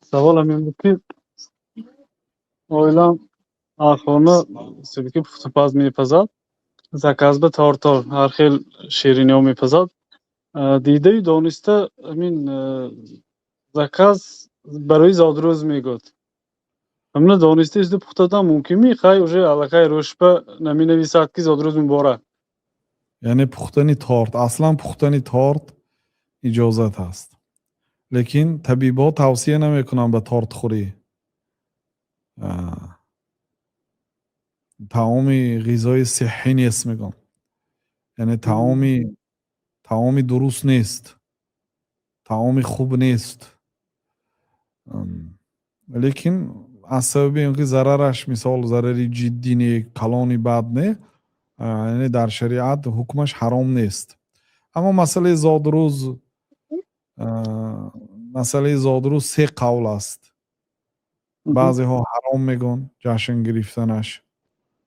Саволам ин буд, ки оилам хона ки пухтупаз мепазад, заказ ба тортҳо, ҳар хел шириниҳо мепазад. Дидаю дониста ҳамин заказ барои зодрӯз мегӯяд. Ҳамина дониста истода пухтадан мумкин ми? Хай, уже аллакай рӯшба наменависад, ки зодрӯз муборак. Яъне пухтани торт, аслан пухтани торт иҷозат аст, лекин табибҳо тавсия намекунанд ба тортхӯрӣ. Таоми ғизои сиҳҳӣ нест, мегӯям, яъне таоми дуруст нест, таоми хуб нест. Лекин аз сабаби он ки зарараш, мисол, зарари ҷиддӣ не, калони бад не, яъне дар шариат ҳукмаш ҳаром нест. Аммо масъалаи зодрӯз се қавл аст. Баъзеҳо ҳаром мегӯянд ҷашн гирифтанаш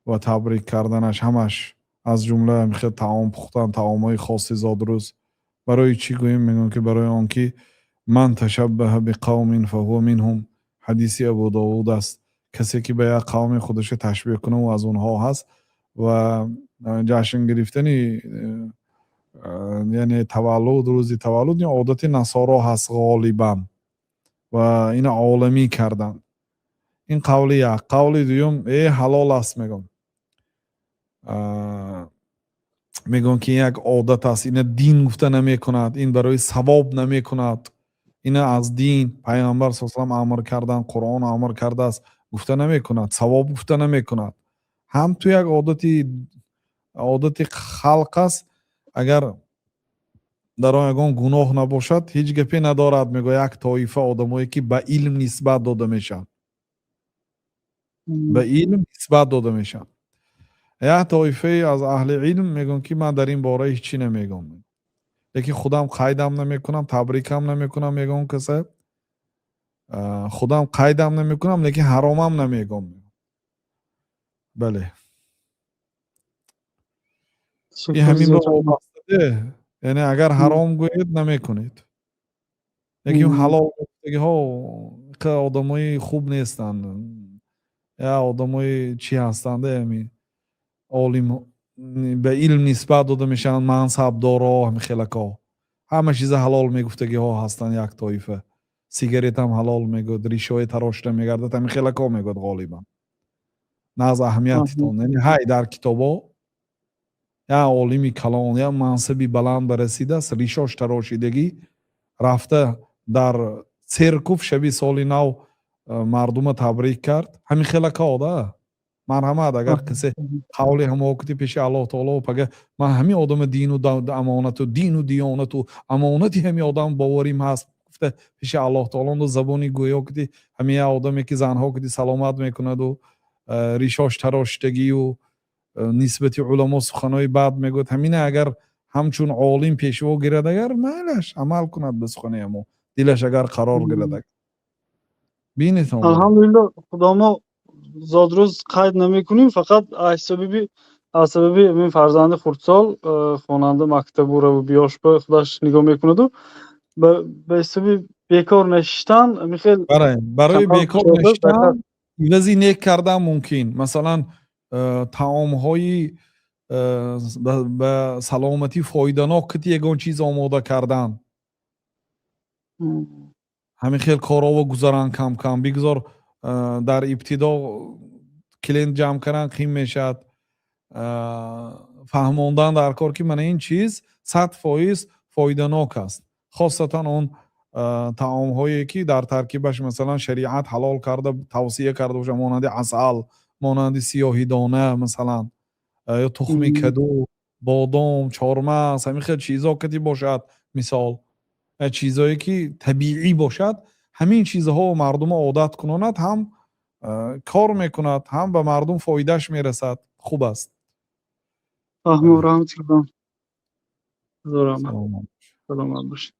ва табрик карданаш, ҳамаш, аз ҷумла хел таом пухтан, таомҳои хоси зодрӯз. Барои чӣ гӯем? Мегӯям, ки барои он ки «ман ташаббаҳа биқавмин фаҳува минҳум», ҳадиси Абу Довуд аст. Касе ки ба як қавме худаша ташбеҳ кунад, ӯ аз онҳо ҳаст. Ва ҷашн гирифтани, яъне таваллуд, рӯзи таваллуд, ин одати насоро ҳаст ғолибан ва ина оламӣ карданд. Ин қавли як. Қавли дуюм: ҳалол аст, мегӯям. Мегӯям, ки ин як одат аст, ина дин гуфта намекунад, ин барои савоб намекунад, ина аз дин Пайғамбар са салам амр кардан, Қуръон амр кардааст гуфта намекунад, савоб гуфта намекунад. Ҳам ту як одати халқ аст, агар дар он ягон гуноҳ набошад, ҳеҷ гапе надорад, мегӯяд як тоифа одамое, ки ба илм нисбат дода мешаванд, ба илм нисбат дода мешаванд. Як тоифае аз аҳли илм мегӯянд, ки ман дар ин бора ҳеҷ чӣ намегӯям, лекин худам қайдам намекунам, табрикам намекунам, ягон каса худам қайдам намекунам, лекин ҳаромам намегӯям. Бале, ин ҳамин ба вобастаде, яъне агар ҳаром гӯед, намекунед, лекин ҳалол гуфтагиҳо одамои хуб нестанд, я одамои чӣ ҳастанд, ами олим ба илм нисбат дода мешаванд, мансабдоро, ҳами хелакҳо ҳама чиза ҳалол мегуфтагиҳо ҳастанд. Як тоифа сигаретам ҳалол мегӯяд, ришои тарошида мегардад, ҳами хелакҳо мегӯяд ғолибан, на аз аҳамиятитон. Яъне ҳай дар китобҳо як олими калон, як мансаби баланд барасидааст, ришош тарошидагӣ рафта дар церковь шаби соли нав мардума табрик кард. Ҳамин хелакҳо да, марҳамат, агар касе қавли ҳамокати пеши Аллоҳ таоло пага ман ҳамин одама дину амонату дину диёнату амонати ҳамин одам боварим ҳаст гуфта, пеши Аллоҳ таоло забони гӯё кити ҳамин як одаме, ки занҳо кити саломат мекунаду ришош тарошидагию нисбати уламо суханҳои бад мегӯяд, ҳамина агар ҳамчун олим пешво гирад, агар майлаш, амал кунад ба сухани ҳамо, дилаш агар қарор гирад, агар бинед. Алҳамдулилло, худомо зодрӯз қайд намекунем, фақат аз сабаби ин фарзанди хурдсол, хонанда, мактабу раву биёшба худаш нигоҳ мекунаду ба ҳисоби бекор нишистан михел. Барои бекор нишистан ивази нек кардан мумкин, масалан, таомҳои ба саломатӣ фоиданок кити ягон чиз омода кардан, ҳамин хел корҳово гузаранд кам кам. Бигзор дар ибтидо клиент ҷамъ кардан қин мешавад, фаҳмондан дар кор, ки мана ин чиз 100% фоиданок аст, хосатан он таомҳое, ки дар таркибаш, масалан, шариат ҳалол карда, тавсия карда бошад, монанди асал, монанди сиёҳидона, масалан, ё тухми каду, бодом, чормағз, ҳамин хел чизҳо кати бошад, мисол, чизҳое, ки табиӣ бошад. Ҳамин чизҳо мардумо одат кунонад, ҳам кор мекунад, ҳам ба мардум фоидааш мерасад, хуб аст. Фаҳму, раҳмат. Саломат бошед.